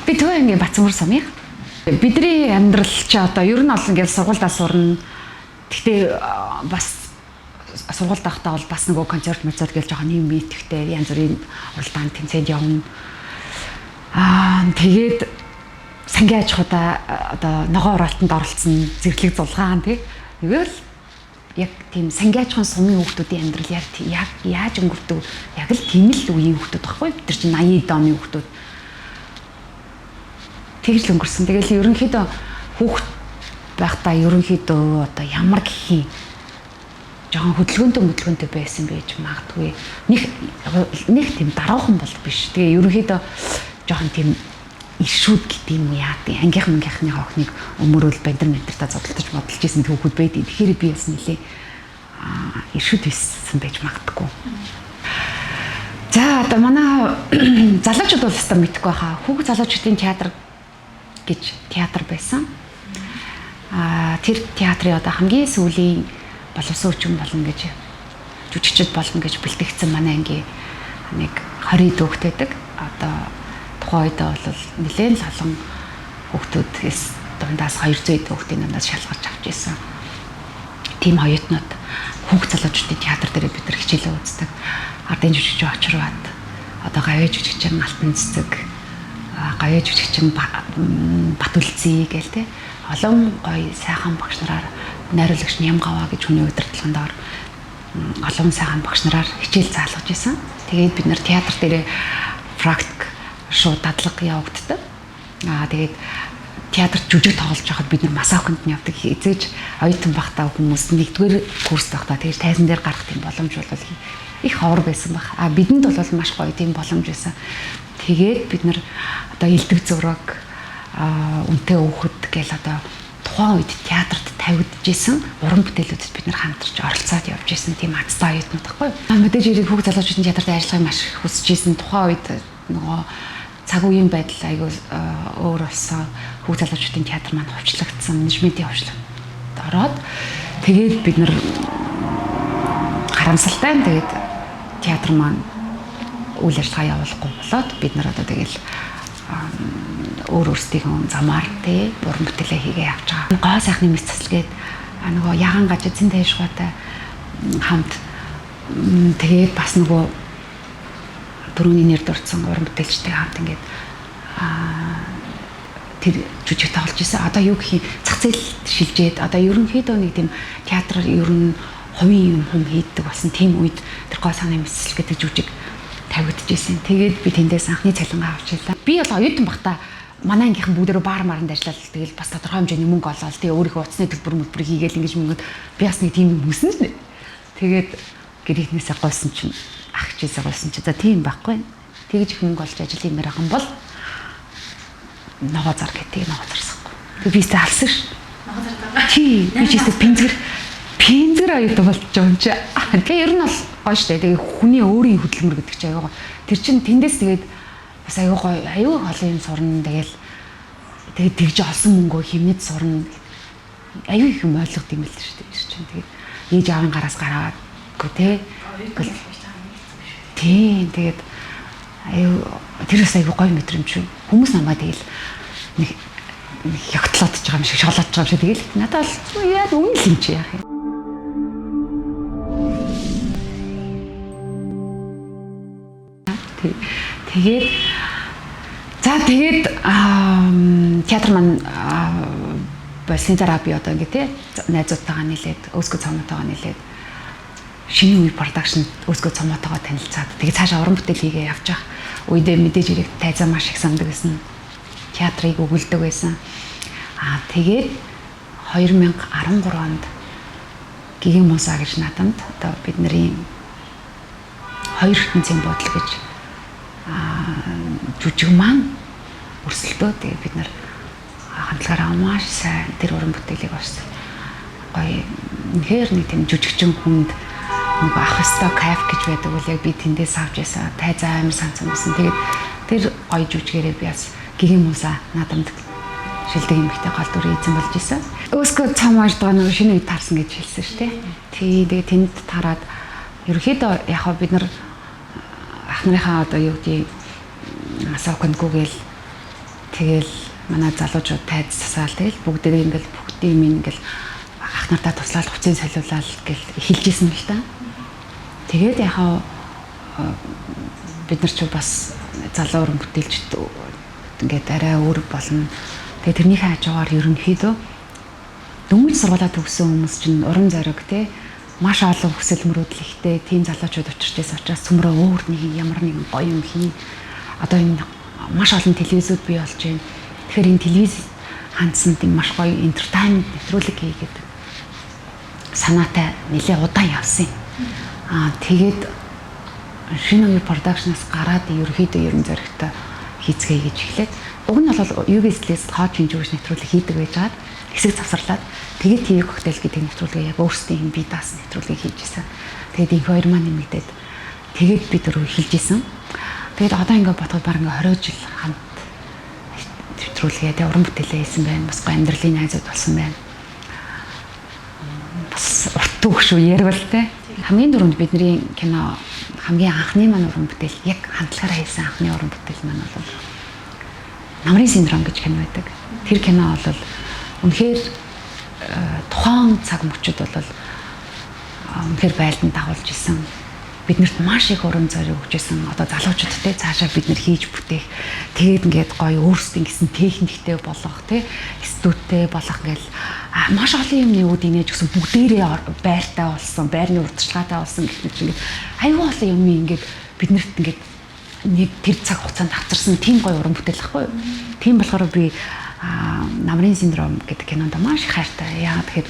Би Төв аймгийн Батсанбар сумын. Бидний амьдрал чи одоо ер нь бол ингээл сургуульдаа сурна. Гэхдээ бас сургуульд байхдаа бол бас нөгөө концерт моцерт гэж жоохон юм итгэвтэй янз бүрийн уралдаан тэмцээнд явна. Тэгээд сангийн аж ахуйдаа одоо ногоон оролтонд оролцсон, зэрлэг зулгаан тий. Тэгэл яг тийм сангийн аж ахуйн сумын хүүхдүүдийн амьдрал яг яаж өнгөрдөг, яг л тийм л үеийн хүүхдүүд байхгүй. Бид нар чинь 80 оны хүүхдүүд. Тэгж л өнгөрсөн. Тэгэл ерөнхийдөө хүүхд байхдаа ерөнхийдөө одоо ямар гэх юм жоохон хөдөлгөөнтэй байсан байж магадгүй. Нэг тийм даруухан бол биш. Тэгээ ерөнхийдөө жоохон тийм иршүүд гэдэг юм уу яа тийм ангийнхан мангийнхны охиныг өмөрөөл бандар мэнтертаа зодтолж модалж исэн түүхүүд байдаг. Тэгэхээр би бас нэлээ иршүүд байсан байж магадгүй. За одоо манай залуучууд бол өстой мэдэхгүй байхаа. Хүүхд залуучуудын театр гэж театр байсан. Тэр театрын одоо хамгийн сүүлийн боловсон хүчин болно гэж жүжигчд болно гэж бэлтгэгдсэн манай ангийн нэг 20 дүүхт байдаг. Одоо тухайн үед бол нэлээд л олон хүүхдүүд дундаас 200 хүүхдийн дундаас шалгарч авч ирсэн. Тийм оюутнууд хүүхд залуучдын театр дээр бид нар хичээлээ үздэг. Ардын жүжигч Очирбат, одоо гавьяа жүжигчин Алтан цэцэг, гавьяа жүжигчин Батүлзий гээл те олон гоё сайхан багш нараар найруулагч Нямгаваа гэж хүний удирдлаганд ор олон сайхан багш нараар хичээл заалгаж исэн. Тэгээд бид нар театр дээрээ практик шууд дадлага явагддаг. Тэгээд театрт жүжиг тоглож байхад бид нар масааконд нь явдаг. Эзэж оюутан байхдаа хүмүүс нэгдүгээр курс байхдаа тэгж тайзан дээр гарах тийм боломж бол их ховор байсан баг. Бидэнд бол маш гоё тийм боломж байсан. Тэгээд бид нар одоо элдв зураг, үнтэй өөхөд гэл одоо тухайн үед театрт тавигдчихсэн уран бүтээлүүдэд бид нар хамтарч оролцоод явж исэн тийм азтай оюутнууд байхгүй юу. Мэдээж хэрэг хүүхд залуучуудын театрт ажиллахыг маш их хүсэж исэн. Тухайн үед нөгөө цаг үеийн байдал айгүй өөр болсон. Хүүхд залуучуудын театр маань хувьчлагдсан, менежментийн хувьчлалт ороод тэгээд бид нар харамсалтай нь тэгээд театр маань үйл ажиллагаа явуулахгүй болоод бид нар одоо тэгэл өөр өөрсдийнхөө замаар тий уран бүтээлээ хийгээ явж байгаа. Гоо сайхны мэс цэцэлгээд нөгөө ягаан гаж эзэн тэйшгуутай хамт тэгээд бас нөгөө түрүүний нэр дурдсан уран бүтээлчтэй хамт ингээд тэр жүжиг тоглож исэн. Одоо юу гэх юм зах зээл шилжээд одоо ерөнхийдөө нэг тийм театр ер нь хувийн юм хүм хийдэг болсон тийм үед тэр гоо сайхны мэс цэцэл гэдэг жүжиг тавигдчихсэн. Тэгээд би тэндээс анхны цалингаа авч илаа. Би бол оюутан байхдаа манай ангийнхан бүгдээрээ баар маранд ажиллаад тэгэл бас тодорхой хэмжээний мөнгө олоод тэгээ өөрийнхөө утасны төлбөр мөлбөрийг хийгээл ингэж мөнгөд би бас нэг тийм юм хүсэн шнэ. Тэгээд гэрийнхнээсээ гойсон чинь ах чийсээ гойсон чи за тийм байхгүй. Тэгж их мөнгө олж ажил хиймээр байгаа юм бол ногоо зар гэдэг ногоо зарсахгүй. Тэг би сте алсан ш. Ногоо зардаг. Тий, би ч ихтэй пинзгэр оюутан болчих юм чи. Тэгээ ер нь бол гоё штэ. Тэгээ хүний өөрийн хөдөлмөр гэдэг чинь аюу гоё. Тэр чинь тэндээс тэгээд бас аюу гоё, аюу олон юм сурна. Тэгэл тэгээд тэгж олсон мөнгөө хэмнэж сурна. Аюу их юм ойлгох юм л штэ. Тэр чинь тэгээд ээж аавын гараас гараадгүй те. Тийм тэгээд аюу тэр бас аюу гоё мэдрэмж. Хүмүүс намайг тэгэл нэг ягтлаад байгаа юм шиг шолоод байгаа юм шиг тэгэл надад бол яа үнэн л юм чи яах юм. Тэгээд за тэгээд театр маань болсны дараа би одоо ингэ тий найзуудтайгаа нийлээд Өсгөө цомоотойгоо нийлээд шинэ үе продакшн Өсгөө цомоотойгоо танилцаад тэгээд цаашаа уран бүтээл хийгээ явж байгаа үедээ мэдээж хэрэг тайзаа маш их сандаг байсан. Театрыг өгөлдөг байсан. Тэгээд 2013 онд Гигэн Муса гэж наадамд одоо бидний хоёр ертөнцийн буудал гэж жүжиг маань өрсөлдөө. Тэгээд бид нар хамтлагаараа маш сайн тэр уран бүтээлийг бас гоё үнэхээр нэг тийм жүжигчин хүнд нэг ах өстой кайф гэж байдаг бол яг би тэндээс авч байсан. Тайзаа амар санцсан байсан. Тэгээд тэр гоё жүжигээрээ би бас Гигэн Муса наадамд шилдэг эмэгтэй гол дүрийн эзэн болж исэн. Өсгөө цам ааждаг нэг шинэ үед таарсан гэж хэлсэн шүү дээ. Тий, тэгээд тэнд тараад ерөнхийдөө яг бид нар ах нарынхаа одоо юу гэдгийг асаукандгүйгээл Тэгэл манай залуучууд тайз засаал тэгэл бүгдээрээ ингээл бүгдийн минь ингээл ах нартаа туслаад хувцсыг солиулаад гэл эхэлжсэн л та. Тэгээд яхаа бид нар ч бас залуу уран бүтээлчд ингээд арай өөр болно. Тэгээд тэрнийхээ хажуугаар ерөнхийдөө дөнгөж сургуулаа төгссөн хүмүүс чинь урам зориг те маш олон хүсэл мөрөөдөл ихтэй тийм залуучууд учирч байсан учраас цөмрөө өөр нэг ямар нэгэн гоё юм хий. Одоо энэ маш олон телевизүүд бий болж байна. Тэгэхээр энэ телевиз хандсан тийм маш гоё entertainment нэвтрүүлэг хий гэдэг санаатай нэлээ удаан явсан юм. Аа тэгээд шинэ үе продакшнаас гараад ерөөхдөө ерөн зоригтой хийцгээе гэж эхлээд уг нь бол UBS-лээс хоо чинжүүш нэвтрүүлэг хийдэг байжгаад хэсэг завсарлаад тэгээд TV коктейл гэдэг нэвтрүүлгээ яг өөрсдийн юм бие даасан нэвтрүүлгийг хийж исэн. Тэгээд инх хоёр маань нэмэгдээд тэгээд би дөрөв эхэлж исэн. Тэгээд одоо ингээд бодоход баг ингээд 20 жил хамт нэвтрүүлгээ тэгээд уран бүтээлээ хийсэн байна. Бас гоё амьдралын найзууд болсон байна. Бас урт түүх шүү ярил те. Хамгийн түрүүнд бидний кино хамгийн анхны маань уран бүтээл яг хамтлагаараа хийсэн анхны уран бүтээл маань бол Намрын синдром гэж кино байдаг. Тэр кино бол үнэхээр тухайн цаг мөчид бол үнэхээр байлдан дагуулж исэн. Биднэрт маш их урам зориг өгч исэн. Одоо залуучуудтай цаашаа бид нэр хийж бүтээх. Тэгээд ингээд гоё өөрсдийн гэсэн техниктэй болох тий студтэй болох ингээл маш олон юмны үүд инээж гэсэн бүгдээрээ байртай болсон, байрны урдчилгаатай болсон гэх мэт ингээд аюу олон юм ингээд биднэрт ингээд нэг тэр цаг хугацаанд авчирсан тийм гоё уран бүтээл ахгүй юу. Тийм болохоор би намрын синдром гэдэг кинонд маш их хайртай. Яагаад тэгэхээр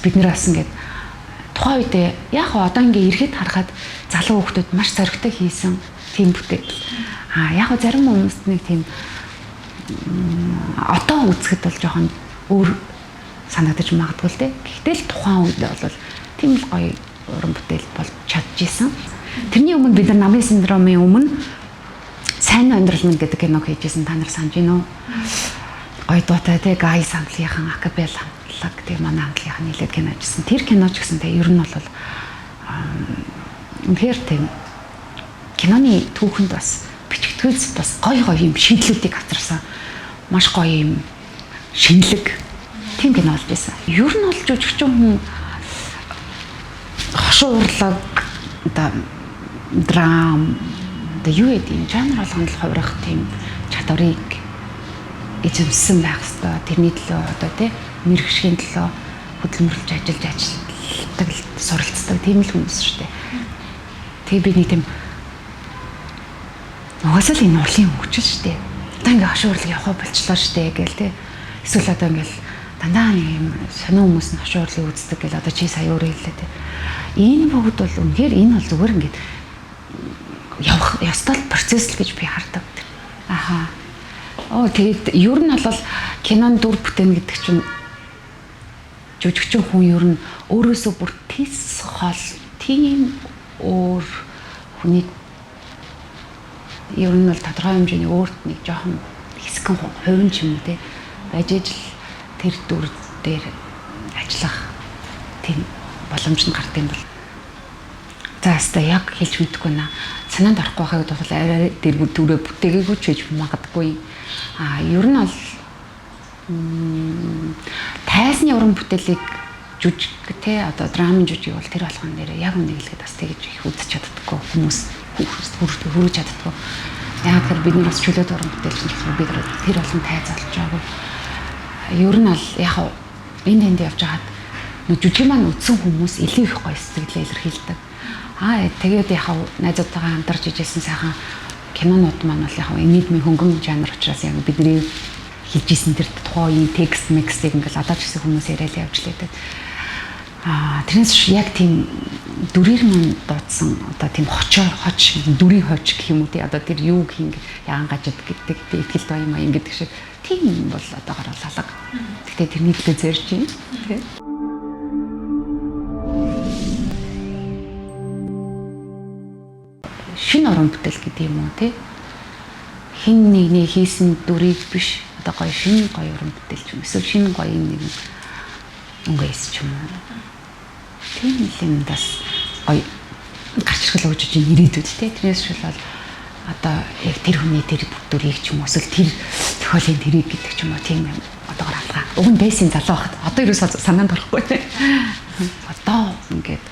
бид нэр бас ингээд тухайн үедээ яг одоо ингээ эргээд харахад залуу хүмүүс маш зоригтой хийсэн тийм бүтээл. Аа яг зарим хүмүүст нэг тийм одоо үзэхэд бол жоохон өөр санагдаж магадгүй л дээ. Гэхдээ л тухайн үед бол тийм л гоё уран бүтээл болж чадчихсан. Тэрний өмнө бид нар намрын синдромын өмнө сайн амьдрал минь гэдэг киног хийжсэн, та нар санаж байна уу? Гоё дуутай те Гай самтлынхан акапелла хамтлаг тэг манай хамтлагийнхан нийлээд кино хийжсэн. Тэр кино ч гэсэн те ер нь бол үнэхээр тийм киноны түүхэнд бас бичигдгүйц бас гоё гоё юм шинэлүүдийг авчирсан. Маш гоё юм шинэлэг тийм кино болж байсан. Ер нь бол жүжигчин хүн хошуу урлаг одоо драм одоо юу гэдэг юм жанр болгонд л хувирах тийм чадварыг эзэмсэн байх хэвээр. Тэрний төлөө одоо тий мэрэгшгийн төлөө хөдөлмөрлөж ажиллаж ажилтдаг суралцдаг тийм л хүмүүс шүү дээ. Тэгээ би нэг тийм угаасаа л энэ урлагийн хөгжил шүү дээ. Одоо ингээ хошуу урлаг явахаа болчлоо шүү дээ гээл тий. Эсвэл одоо ингээл дандаа нэг юм сонин хүмүүс нь хошуу урлагийг үздэг гэл одоо чи сая өөрөө хэллээ тий. Энэ бүгд бол үнэхээр энэ бол зүгээр ингээд явах ёстой процесс л гэж би хардаг. Аха. Оо тэгээд ер нь бол кинонд дүр бүтээн гэдэг чинь жүжигчин хүн ер нь өөрөөсөө бүр тис хол тийм өөр хүний ер нь бол тодорхой хэмжээний өөрт нэг жоохон хэсэгэн хувин ч юм уу те байж ижил тэр дүр дээр ажиллах тийм боломж нь гард юм бол. За хаста яг хэлж мэдэхгүй наа. Санаанд орохгүй байхад бол арай дээр дүрээ бүтээгээгүй ч гэж магадгүй. А ер нь бол тайзны уран бүтээлийг жүжиг те одоо драмын жүжиг бол тэр болгон дээр яг үнийг хэлэхэд бас тэгж их үзэж чаддаггүй хүмүүс хүрэж чаддаггүй. Яг тэр бид нар бас чөлөөт уран бүтээлч болохоор бид тэр болгон тайз олж байгаагүй. Ер нь бол яг энэ тэнд явж байхад нөө жүжиг маань үзсэн хүмүүс илүү их гоё сэтгэлээ илэрхийлдэг. Аа тэгээд яг найзуудтайгаа хамтарч ижсэн сайхан кинонууд маань бол яг нийгмийн хөнгөн жанр учраас яг бидний хэлж исэн тэр тухайн үеийн текст мекстийг ингээл одоо ч гэсэн хүмүүс яриад явж лээдэг. Аа тэрнээс яг тийм дүрээр маань дуудсан одоо тийм хоч дүрийн хоч гэх юм уу тий одоо тэр юу гэх юм яахан гажид гэдэг тий ихтгэл баян маян гэдэг шиг тийм бол одоогоор бол алга. Гэхдээ тэрний төлөө зорж байна тий. Шинэ уран бүтээл гэдэг юм уу тий. Хин нэгний хийсэн дүрийг биш одоо гоё шинэ гоё уран бүтээл ч юм эсвэл шинэ гоё юм нэг өнгө эс ч юм уу. Тийм л юм бас гоё гарч ирэх л өгч чинь ирээдүйд тий. Тэрнээс шил бол одоо яг тэр хүний тэр дүрийг ч юм уу эсвэл тэр зохиолын тэрийг гэдэг ч юм уу тийм юм одоогор алгаа. Уг нь байсан залуу байхад одоо ерөөсөө санаанд орохгүй. Одоо ингээд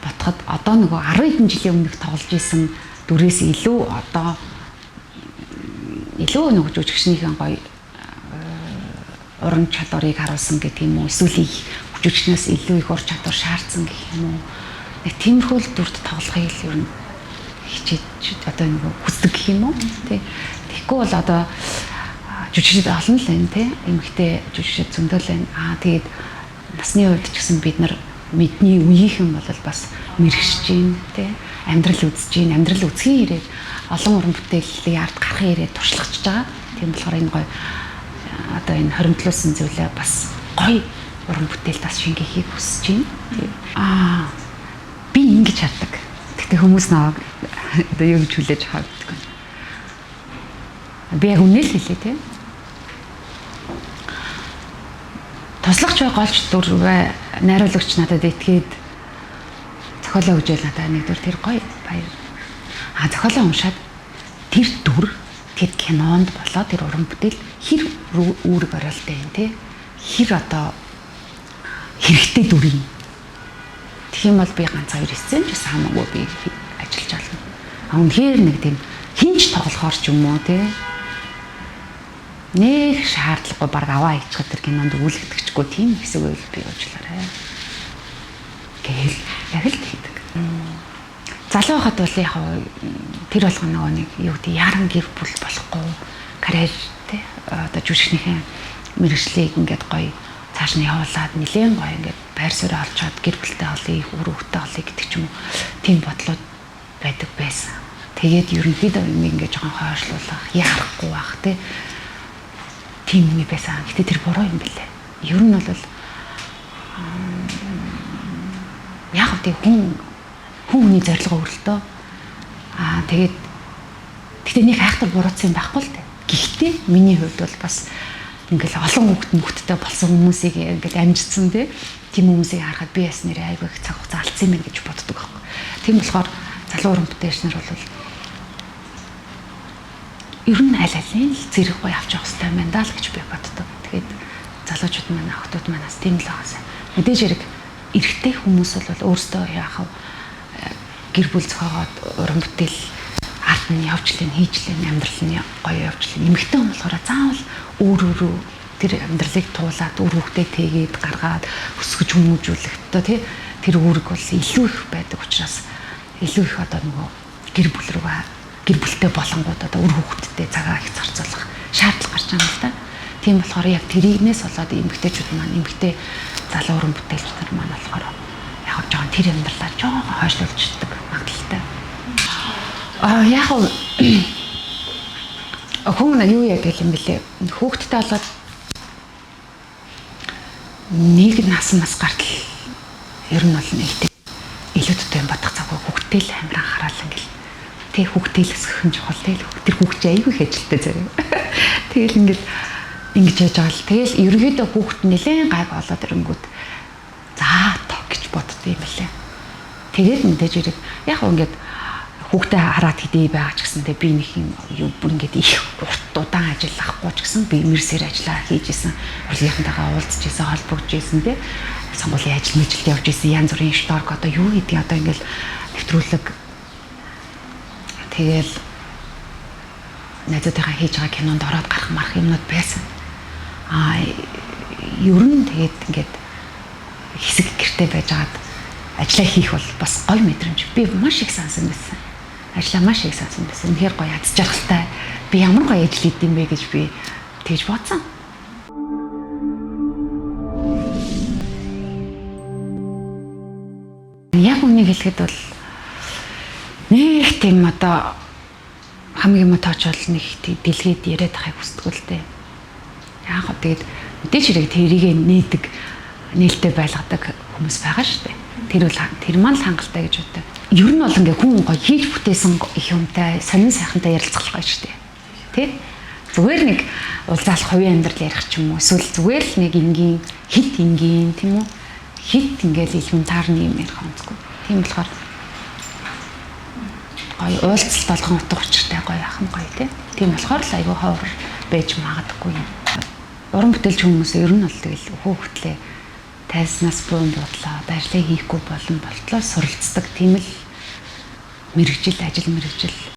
бодоход одоо нөгөө 10 хэдэн жилийн өмнөх тоглож исэн дүрээс илүү одоо илүү нөгөө жүжигчнийхэн гоё уран чадварыг харуулсан гэдэг юм уу, эсвэл их жүжигчнээс илүү их ур чадвар шаардсан гэх юм уу. Нэг тиймэрхүү л дүрт тоглохыг л ер нь хичээж одоо нөгөө хүсдэг гэх юм уу, тий. Тэгэхгүй бол одоо жүжигчд олон л байна, тий. Эмэгтэй жүжигчд зөндөл байна. Аа тэгээд насны хувьд ч гэсэн бид нар мэдний үеийнхэн бол бас мэрэгшж гин, тий. Амьдрал үзэж гин, амьдрал үзхийн ирээд олон уран бүтээлийн ард гарахын ирээд туршлагачж байгаа. Тийм болохоор энэ гоё одоо энэ хоримтлуулсан зүйлээ бас гоё уран бүтээл бас шингээхийг хүсэж байна. Аа би ингэж хардаг. Гэхдээ хүмүүс наваг одоо юу гэж хүлээж авах гэдэггүй. Би яг үнэ л хэлээ те. Туслахч бай, голч дүр бай, найруулагч надад итгээд зохиолоо өгжээл надад нэг дүр тэр гоё баяр. А зохиолоо уншаад тэр дүр тэр кинонд болоо тэр уран бүтээл хэр үүрэг ороолтой юм те. Хэр одоо хэрэгтэй дүр юм. Тэгэх юм бол би ганц хоёр хэсэг ч гэсэн хамаагүй би ажиллаж болно. А үнэхээр нэг тийм хинч тоглохоор ч юм уу те. Нэг шаардлагагүй баг аваа хийчихэр тэр кинонд үүлэгдэхчгүй тийм хэсэг байвал би уучлаарай. Гээл яг л хийдэг. Залуу байхад бол яг тэр болгоно нөгөө нэг юу гэдэг яран гэр бүл болохгүй карьер те одоо жүжигчнийхэн мэрэгжлийг ингээд гоё цааш нь явуулаад нэлээд гоё ингээд байр суурь олжоод гэр бүлтэй олъё, үр хөвгтэй олъё гэдэг ч юм уу тийм бодлууд байдаг байсан. Тэгээд ерөнхийдөө юм ингээд жоохон хойшлуулах, яарахгүй байх те тийм юм байсан. Гэтэ тэр буруу юм бэлээ. Ер нь бол яг үгүй хүн хүний зорилго өөрлөлтөө. Аа тэгээд гэтээ нэг хайхтар буруутсан юм байхгүй л дээ. Гэхдээ миний хувьд бол бас ингээл олон хүүхэд мөхттэй болсон хүмүүсийг ингээл амжицсан тий. Тийм хүмүүсийг харахад би яс нэрээ айгүй их цаг хугацаа алдсан юм байна гэж боддог байхгүй. Тийм болохоор залуу уран бүтээлч нар бол ер нь аль алин л зэрэг гоё авч явах хэрэгтэй байна даа л гэж би боддог. Тэгээд залуучууд маань охтууд маань бас тийм л байгаас. Мэдээж хэрэг эрэгтэй хүмүүс бол өөрсдөө яах вэ? Гэр бүл зохиогоод уран бүтээл ард нь явж лэн хийж лэн амьдрал нь гоё явж лэн. Эмэгтэй хүн болохоор заавал өөр өөрөө тэр амьдралыг туулаад үр хөвгтөө тэгээд гаргаад өсгөж хүмүүжүүлэх одоо тий тэр үүрэг бол илүү их байдаг учраас илүү их одоо нөгөө гэр бүл рүүгээ гэр бүлтэй болонгууд одоо үр хөвгттэй цагаа их зарцуулах шаардлага гарч байгаа юм л та. Тийм болохоор яг тэрийгнээс болоод эмэгтэйчүүд маань эмэгтэй залуу уран бүтээлч нар маань болохоор яг жоохон тэр амьдралаа жоохон хойшлуулждаг магадлалтай. Аа яг хүн юу яадаг юм бэлээ. Хүүхдтэй болоод нэг нас мас гартал ер нь бол нэг тийм илүү дутуу юм бодох завгүй хүүхдтэй л амар анхаарал ингээл тэг хүүхдтэй л өсгөх нь чухал тэгэл тэр хүүхд чи айгүй их ажилтай зэрэг. Тэгэл ингээл ингэж яаж байгаа л тэгэл ерөнхийдөө хүүхд нэлээд гайг болоод ирэнгүүт за тоо гэж боддоо юм бэлээ. Тэгээд мэдээж хэрэг яг ингээд хүүхдээ хараад хэдий байгаа ч гэсэн тэ би нэг юм юу бүр ингээд их урт удаан ажиллахгүй ч гэсэн би мэрсээр ажиллаа хийж исэн, урлагийнхантайгаа уулзж исэн, холбогдож исэн тэ сонгуулийн ажил мэжилд явж исэн, янз бүрийн шторк одоо юу гэдгийг одоо ингээд нэвтрүүлэг тэгэл найзуудынхаа хийж байгаа кинонд ороод гарах марах юмнууд байсан. Аа ер нь тэгээд ингээд хэсэг гэрте байжгаад ажлаа хийх бол бас гоё мэдрэмж. Би маш их сансан байсан. Ажлаа маш их сансан байсан. Үнэхээр гоё аз жаргалтай. Би ямар гоё ажил хийдэм бэ гэж би тэгж бодсон. Яг үнийг хэлэхэд бол нэг тийм одоо хамгийн юм тоочвол нэг тийм дэлгээд яриад байхыг хүсдэг л дээ. Яг гоо тэгээд мэдээж хэрэг тэрийг нээдэг, нээлттэй байлгадаг хүмүүс байгаа шүү дээ. Тэр бол тэр маань л хангалттай гэж боддог. Ер нь бол ингээ хүн гоё хийж бүтээсэн их юмтай, сонин сайхантай ярилцах гоё шүү дээ. Тэ? Зүгээр нэг уулзаал хувийн амьдрал ярих ч юм уу, эсвэл зүгээр л нэг энгийн хит энгийн тийм үү? Хит ингээл элементарны юм ярих онцгүй. Тийм болохоор гоё уулзалт болгон утга учиртай гоё ах нь гоё тий. Тийм болохоор л айгүй ховор байж магадгүй юм. Уран бүтээлч хүмүүс ер нь бол тэгэл хөөхтлээ тайснаас буун буудлаа одоо ажлаа хийхгүй болон болтлоо суралцдаг тийм л мэргэжил, ажил мэргэжил.